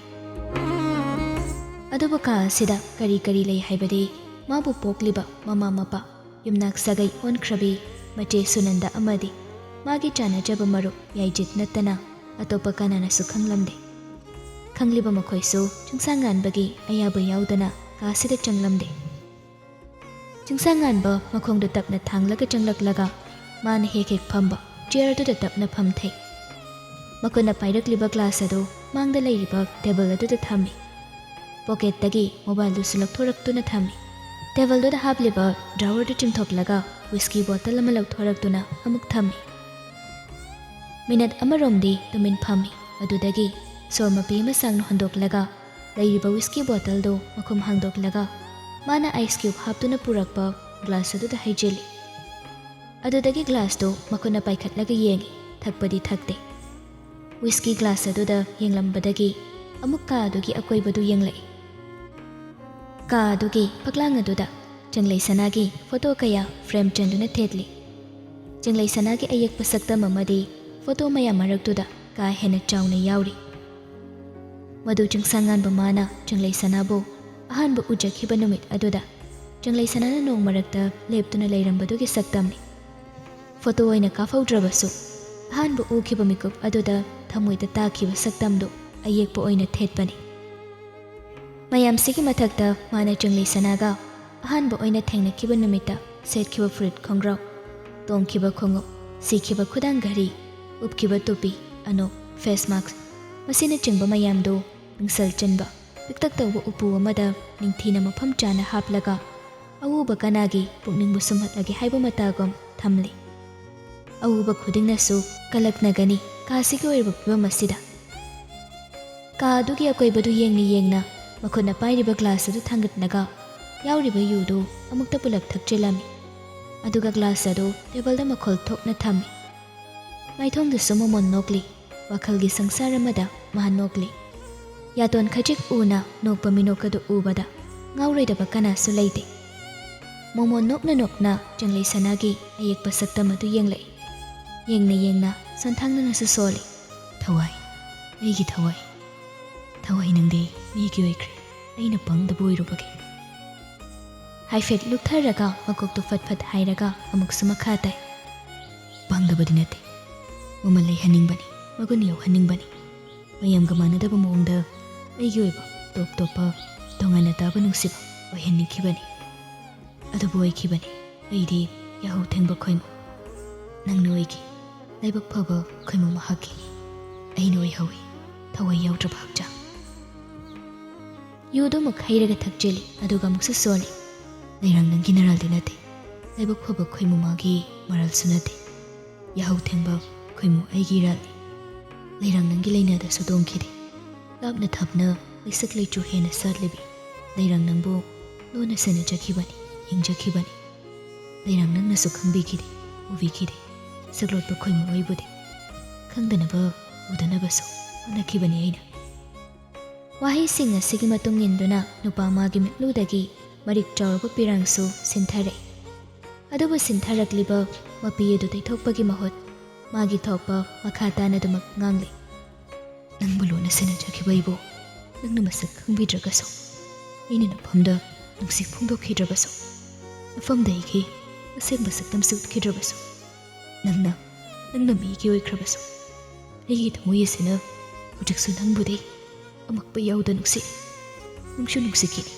ꯑꯗꯨꯕꯨ ꯀꯥ ꯑꯁꯤꯗ ꯀꯔꯤ ꯀꯔꯤ ꯂꯩ ꯍꯥꯏꯕꯗꯤ ꯃꯥꯕꯨ ꯄꯣꯛꯂꯤꯕ ꯃꯃꯥ ꯃꯄꯥ, ꯌꯨꯝꯅꯥꯛ ꯁꯥꯒꯩ ꯑꯣꯟꯈ꯭ꯔꯕꯤ ꯃꯆꯦ ꯁꯨꯅꯟꯗ ꯑꯃꯗꯤ ꯃꯥꯒꯤ ꯆꯥꯟꯅꯖꯕ ꯃꯔꯨꯞ ꯌꯥꯏꯖꯤꯠ ꯅꯠꯇꯅ ꯑꯇꯣꯞꯄ ꯀꯅꯥꯅꯁꯨ ꯈꯪꯂꯝꯗꯦ꯫ ꯈꯪꯂꯤꯕ ꯃꯈꯣꯏꯁꯨ ꯆꯤꯡꯁꯥꯡ ꯉꯥꯟꯕꯒꯤ ꯑꯌꯥꯕ ꯌꯥꯎꯗꯅ ꯀꯥꯁꯤꯗ ꯆꯪꯂꯝꯗꯦ꯫ ꯆꯤꯡꯁꯥꯡ ꯉꯥꯟꯕ ꯃꯈꯣꯡꯗ ꯇꯞꯅ ꯊꯥꯡꯂꯒ ꯆꯪꯂꯛꯂꯒ ꯃꯥꯅ ꯍꯦꯛ ꯍꯦꯛ ꯐꯝꯕ chair ꯑꯗꯨꯗ ꯇꯞꯅ ꯐꯝꯊꯩ꯫ ꯃꯈꯨꯠꯅ ꯄꯥꯏꯔꯛꯂꯤꯕ glass ꯑꯗꯨ ꯃꯥꯡꯗ ꯂꯩꯔꯤꯕ table ꯑꯗꯨꯗ ꯊꯝꯃꯤ꯫ Pocketꯇꯒꯤ mobileꯗꯨꯁꯨ ꯂꯧꯊꯣꯔꯛꯇꯨꯅ ꯊꯝꯃꯤ꯫ Tableꯗꯨꯗ ꯍꯥꯞꯂꯤꯕ drawerꯗꯨ ꯆꯤꯡꯊꯣꯛꯂꯒ whisky bottle ꯑꯃ ꯂꯧꯊꯣꯔꯛꯇꯨꯅ ꯑꯃꯨꯛ ꯊꯝꯃꯤ꯫ Minute ꯑꯃꯔꯣꯝꯗꯤ ꯇꯨꯃꯤꯟ ꯐꯝꯃꯤ꯫ ꯑꯗꯨꯗꯒꯤ ꯁꯣꯔ ꯃꯄꯤ ꯑꯃ ꯁꯥꯡꯅ ꯍꯣꯟꯗꯣꯛꯂꯒ ꯂꯩꯔꯤꯕ whisky bottleꯗꯨ ꯃꯈꯨꯝ ꯍꯥꯡꯗꯣꯛꯂꯒ ꯃꯥꯅ ice cube ꯍꯥꯞꯇꯨꯅ ꯄꯨꯔꯛꯄ glass ꯑꯗꯨꯗ ꯍꯩꯖꯤꯜꯂꯤ꯫ ꯑꯗꯨꯗꯒꯤ ꯒ꯭ꯂꯥꯁꯇꯨ ꯃꯈꯨꯠꯅ ꯄꯥꯏꯈꯠꯂꯒ ꯌꯦꯡꯉꯤ꯫ ꯊꯛꯄꯗꯤ ꯊꯛꯇꯦ꯫ ꯋꯤꯁꯀꯤ ꯒ꯭ꯂꯥꯁ ꯑꯗꯨꯗ ꯌꯦꯡꯂꯝꯕꯗꯒꯤ ꯑꯃꯨꯛ ꯀꯥ ꯑꯗꯨꯒꯤ ꯑꯀꯣꯏꯕꯗꯨ ꯌꯦꯡꯂꯛꯏ꯫ ꯀꯥ ꯑꯗꯨꯒꯤ ꯐꯛꯂꯥꯡ ꯑꯗꯨꯗ ꯆꯪꯂꯩ ꯁꯅꯥꯒꯤ ꯐꯣꯇꯣ ꯀꯌꯥ ꯐ꯭ꯔꯦꯝ ꯆꯟꯗꯨꯅ ꯊꯦꯠꯂꯤ꯫ ꯆꯪꯂꯩ ꯁꯅꯥꯒꯤ ꯑꯌꯦꯛꯄ ꯁꯛꯇꯝ ꯑꯃꯗꯤ ꯐꯣꯇꯣ ꯃꯌꯥꯝ ꯃꯔꯛꯇꯨꯗ ꯀꯥ ꯍꯦꯟꯅ ꯆꯥꯎꯅ ꯌꯥꯎꯔꯤ꯫ ꯃꯗꯨ ꯆꯤꯡꯁꯥꯡꯉꯥꯟꯕ ꯃꯥꯅ ꯆꯪꯂꯩ ꯁꯅꯥꯕꯨ ꯑꯍꯥꯟꯕ ꯎꯖꯈꯤꯕ ꯅꯨꯃꯤꯠ ꯑꯗꯨꯗ ꯆꯪꯂꯩ ꯁꯅꯥꯅ ꯅꯣꯡ ꯃꯔꯛꯇ ꯂꯦꯞꯇꯨꯅ ꯂꯩꯔꯝꯕꯗꯨꯒꯤ ꯁꯛꯇꯝꯅꯤ꯫ ꯐꯣꯇꯣ ꯑꯣꯏꯅ ꯀꯥꯞꯍꯧꯗ꯭ꯔꯕꯁꯨ ꯑꯍꯥꯟꯕ ꯎꯈꯤꯕ ꯃꯤꯀꯨꯞ ꯑꯗꯨꯗ ꯊꯃꯣꯏꯗ ꯇꯥꯈꯤꯕ ꯁꯛꯇꯝꯗꯨ ꯑꯌꯦꯛꯄ ꯑꯣꯏꯅ ꯊꯦꯠꯄꯅꯤ꯫ ꯃꯌꯥꯝꯁꯤꯒꯤ ꯃꯊꯛꯇ ꯃꯥꯅ ꯆꯪꯂꯩ ꯁꯅꯥꯒ ꯑꯍꯥꯟꯕ ꯑꯣꯏꯅ ꯊꯦꯡꯅꯈꯤꯕ ꯅꯨꯃꯤꯠꯇ ꯁꯦꯠꯈꯤꯕ ꯐꯨꯔꯤꯠ ꯈꯣꯡꯒ꯭ꯔꯥꯎ, ꯇꯣꯡꯈꯤꯕ ꯈꯣꯡꯎꯞ, ꯁꯤꯈꯤꯕ ꯈꯨꯗꯥꯡ ꯘꯔꯤ, ꯎꯞꯈꯤꯕ ꯇꯨꯄꯤ, ꯑꯅꯣꯛ, ꯐꯦꯁ ꯃꯥꯛꯁ, ꯃꯁꯤꯅꯆꯤꯡꯕ ꯃꯌꯥꯝꯗꯨ ꯃꯤꯡꯁꯜ ꯆꯟꯕ ꯄꯤꯛꯇꯛ ꯇꯧꯕ ꯎꯄꯨ ꯑꯃꯗ ꯅꯤꯡꯊꯤꯅ ꯃꯐꯝ ꯆꯥꯅ ꯍꯥꯞꯂꯒ ꯑꯎꯕ ꯀꯅꯥꯒꯤ ꯄꯨꯛꯅꯤꯡꯕꯨ ꯁꯨꯝꯍꯠꯂꯒꯦ ꯍꯥꯏꯕ ꯃꯇꯥꯒꯨꯝ ꯊꯝꯂꯤ꯫ ꯑꯎꯕ ꯈꯨꯗꯤꯡꯅꯁꯨ ꯀꯂꯛꯅꯒꯅꯤ ꯀꯥꯁꯤꯒꯤ ꯑꯣꯏꯔꯤꯕ ꯐꯤꯕꯝ ꯑꯁꯤꯗ꯫ ꯀꯥ ꯑꯗꯨꯒꯤ ꯑꯀꯣꯏꯕꯗꯨ ꯌꯦꯡꯅ ꯌꯦꯡꯅ ꯃꯈꯨꯠꯅ ꯄꯥꯏꯔꯤꯕ ꯒ꯭ꯂꯥꯁ ꯑꯗꯨ ꯊꯥꯡꯒꯠꯂꯒ ꯌꯥꯎꯔꯤꯕ ꯌꯨꯗꯨ ꯑꯃꯨꯛꯇ ꯄꯨꯂꯞ ꯊꯛꯆꯤꯜꯂꯝꯃꯤ꯫ ꯑꯗꯨꯒ ꯒ꯭ꯂꯥꯁ ꯑꯗꯨ ꯇꯦꯕꯜꯗ ꯃꯈꯣꯜ ꯊꯣꯛꯅ ꯊꯝꯃꯤ꯫ ꯃꯥꯏꯊꯣꯡꯗꯁꯨ ꯃꯣꯃꯣꯟ ꯅꯣꯛꯂꯤ꯫ ꯋꯥꯈꯜꯒꯤ ꯁꯪꯁꯥꯔ ꯑꯃꯗ ꯃꯥ ꯅꯣꯛꯂꯤ꯫ ꯌꯥꯇꯣꯟ ꯈꯖꯤꯛ ꯎꯅ ꯅꯣꯛꯄ ꯃꯤꯅꯣꯛ ꯑꯗꯨ ꯎꯕꯗ ꯉꯥꯎꯔꯣꯏꯗꯕ ꯀꯅꯥꯁꯨ ꯂꯩꯇꯦ꯫ ꯃꯣꯃꯣꯟ ꯅꯣꯛꯅ ꯅꯣꯛꯅ ꯆꯪꯂꯩ ꯁꯅꯥꯒꯤ ꯑꯌꯦꯛꯄ ꯁꯛꯇꯝ ꯑꯗꯨ ꯌꯦꯡꯂꯛꯏ꯫ ꯌꯦꯡꯅ ꯌꯦꯡꯅ ꯁꯣꯟꯊꯥꯡꯅꯅꯁꯨ ꯁꯣꯜꯂꯤ꯫ "ꯊꯋꯥꯏ, ꯑꯩꯒꯤ ꯊꯋꯥꯏ, ꯊꯋꯥꯏ ꯅꯪꯗꯤ ꯃꯤꯒꯤ ꯑꯣꯏꯈ꯭ꯔꯦ, ꯑꯩꯅ ꯄꯪꯗꯕ ꯑꯣꯏꯔꯨꯕꯒꯤ"꯫ ꯍꯥꯏꯐꯦꯠ ꯂꯨꯞꯊꯔꯒ ꯃꯀꯣꯛꯇꯨ ꯐꯠ ꯐꯠ ꯍꯥꯏꯔꯒ ꯑꯃꯨꯛꯁꯨ ꯃꯈꯥ ꯇꯥꯏ꯫ "ꯄꯪꯗꯕꯗꯤ ꯅꯠꯇꯦ, ꯃꯃꯜ ꯂꯩꯍꯟꯅꯤꯡꯕꯅꯤ, ꯃꯒꯨꯟ ꯌꯧꯍꯟꯅꯤꯡꯕꯅꯤ꯫ ꯃꯌꯥꯝꯒ ꯃꯥꯟꯅꯗꯕ ꯃꯑꯣꯡꯗ ꯑꯩꯒꯤ ꯑꯣꯏꯕ ꯇꯣꯞ ꯇꯣꯞꯄ ꯇꯣꯉꯥꯟꯅ ꯇꯥꯕ ꯅꯨꯡꯁꯤꯕ ꯑꯣꯏꯍꯟꯅꯤꯡꯈꯤꯕꯅꯤ꯫ ꯑꯗꯨꯕꯨ ꯑꯣꯏꯈꯤꯕꯅꯤ꯫ ꯑꯩꯗꯤ ꯌꯥꯍꯧ ꯊꯦꯡꯕ ꯈꯣꯏꯃꯨ꯫ ꯅꯪꯅ ꯑꯣꯏꯈꯤ ꯂꯥꯏꯕꯛ ꯐꯕ ꯈꯣꯏꯃꯨ ꯃꯍꯥꯛꯀꯤ꯫ ꯑꯩꯅ ꯑꯣꯏꯍꯧꯏ ꯊꯋꯥꯏ ꯌꯥꯎꯗ꯭ꯔꯕ ꯍꯛꯆꯥꯡ"꯫ ꯌꯨꯗꯨ ꯑꯃꯨꯛ ꯍꯩꯔꯒ ꯊꯛꯆꯤꯜꯂꯤ, ꯑꯗꯨꯒ ꯑꯃꯨꯛꯁꯨ ꯁꯣꯜꯂꯤ꯫ "ꯂꯩꯔꯥꯡ ꯅꯪꯒꯤ ꯅꯔꯥꯜꯗꯤ ꯅꯠꯇꯦ, ꯂꯥꯏꯕꯛ ꯐꯕ ꯈꯣꯏꯃꯨ ꯃꯥꯒꯤ ꯃꯔꯥꯜꯁꯨ ꯅꯠꯇꯦ꯫ ꯌꯥꯍꯧ ꯊꯦꯡꯕ ꯈꯣꯏꯃꯨ ꯑꯩꯒꯤ ꯏꯔꯥꯜꯅꯤ꯫ ꯂꯩꯔꯥꯡ ꯅꯪꯒꯤ ꯂꯥꯏꯅꯥꯗꯁꯨ ꯇꯣꯡꯈꯤꯗꯦ꯫ ꯂꯥꯞꯅ ꯊꯥꯞꯅ ꯂꯩꯁꯛ ꯂꯩꯆꯨ ꯍꯦꯟꯅ ꯁꯥꯠꯂꯤꯕꯤ ꯂꯩꯔꯥꯡ ꯅꯪꯕꯨ ꯂꯨꯅ ꯁꯦꯟꯅꯖꯈꯤꯕꯅꯤ, ꯌꯦꯡꯖꯈꯤꯕꯅꯤ꯫ ꯂꯩꯔꯥꯡ ꯅꯪꯅꯁꯨ ꯈꯪꯕꯤꯈꯤꯗꯦ꯫ ꯎꯕꯤꯈꯤꯗꯦ꯫ ꯁꯛꯂꯣꯠꯄ ꯈꯣꯏꯃꯨ ꯑꯩꯕꯨꯗꯤ꯫ ꯈꯪꯗꯅꯕ, ꯎꯗꯅꯕꯁꯨ ꯍꯣꯠꯅꯈꯤꯕꯅꯤ ꯑꯩꯅ꯫ ꯋꯥꯍꯩꯁꯤꯡ ꯑꯁꯤꯒꯤ ꯃꯇꯨꯡ ꯏꯟꯗꯨꯅ ꯅꯨꯄꯥ ꯃꯥꯒꯤ ꯃꯤꯠꯂꯨꯗꯒꯤ ꯃꯔꯤꯛ ꯆꯥꯎꯔꯕ ꯄꯤꯔꯥꯡꯁꯨ ꯁꯤꯟꯊꯔꯛꯏ꯫ ꯑꯗꯨꯕꯨ ꯁꯤꯟꯊꯔꯛꯂꯤꯕ ꯃꯄꯤ ꯑꯗꯨ ꯇꯩꯊꯣꯛꯄꯒꯤ ꯃꯍꯨꯠ ꯃꯥꯒꯤ ꯊꯣꯛꯄ ꯃꯈꯥ ꯇꯥꯅ ꯑꯗꯨꯃꯛ ꯉꯥꯡꯂꯤ꯫ "ꯅꯪꯕꯨ ꯂꯨꯅ ꯁꯦꯟꯅꯖꯈꯤꯕ ꯑꯩꯕꯨ ꯅꯪꯅ ꯃꯁꯛ ꯈꯪꯕꯤꯗ꯭ꯔꯒꯁꯨ, ꯑꯩꯅ ꯅꯐꯝꯗ ꯅꯨꯡꯁꯤ ꯐꯣꯡꯗꯣꯛꯈꯤꯗ꯭ꯔꯕꯁꯨ, ꯅꯐꯝꯗ ꯑꯩꯒꯤ ꯑꯁꯦꯡꯕ ꯁꯛꯇꯝꯁꯤ ꯎꯠꯈꯤꯗ꯭ꯔꯕꯁꯨ, ꯅꯪꯅ, ꯅꯪꯅ ꯃꯤꯒꯤ ꯑꯣꯏꯈ꯭ꯔꯕꯁꯨ, ꯑꯩꯒꯤ ꯊꯃꯣꯏ ꯑꯁꯤꯅ ꯍꯧꯖꯤꯛꯁꯨ ꯅꯪꯕꯨꯗꯤ ꯑꯃꯛꯄ ꯌꯥꯎꯗ ꯅꯨꯡꯁꯤ, ꯅꯨꯡꯁꯨ ꯅꯨꯡꯁꯤꯈꯤꯅꯤ,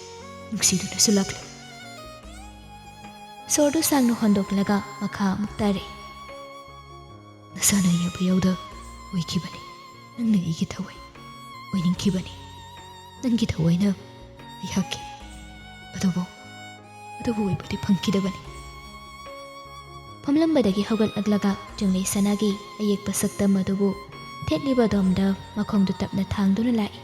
ꯅꯨꯡꯁꯤꯗꯨꯅꯁꯨ ꯂꯥꯛꯂꯤ꯫" ꯁꯣꯔꯗꯨ ꯁꯥꯡꯅ ꯍꯣꯟꯗꯣꯛꯂꯒ ꯃꯈꯥ ꯑꯃꯨꯛ ꯇꯥꯔꯦ꯫ "ꯅꯁꯥꯅ ꯌꯥꯕ ꯌꯥꯎꯗ ꯑꯣꯏꯈꯤꯕꯅꯤ꯫ ꯅꯪꯅ ꯑꯩꯒꯤ ꯊꯋꯥꯏ ꯑꯣꯏꯅꯤꯡꯈꯤꯕꯅꯤ꯫ ꯅꯪꯒꯤ ꯊꯋꯥꯏꯅ ꯑꯩꯍꯥꯛꯀꯤ꯫ ꯑꯗꯨꯕꯨ, ꯑꯗꯨꯕꯨ ꯑꯣꯏꯕꯗꯤ ꯐꯪꯈꯤꯗꯕꯅꯤ꯫" ꯐꯝꯂꯝꯕꯗꯒꯤ ꯍꯧꯒꯠꯂꯛꯂꯒ ꯆꯤꯡꯂꯩ ꯁꯅꯥꯒꯤ ꯑꯌꯦꯛꯄ ꯁꯛꯇꯝ ꯑꯗꯨꯕꯨ ꯊꯦꯠꯂꯤꯕ ꯑꯗꯣꯝꯗ ꯃꯈꯣꯡꯗꯨ ꯇꯞꯅ ꯊꯥꯡꯗꯨꯅ ꯂꯥꯛꯏ꯫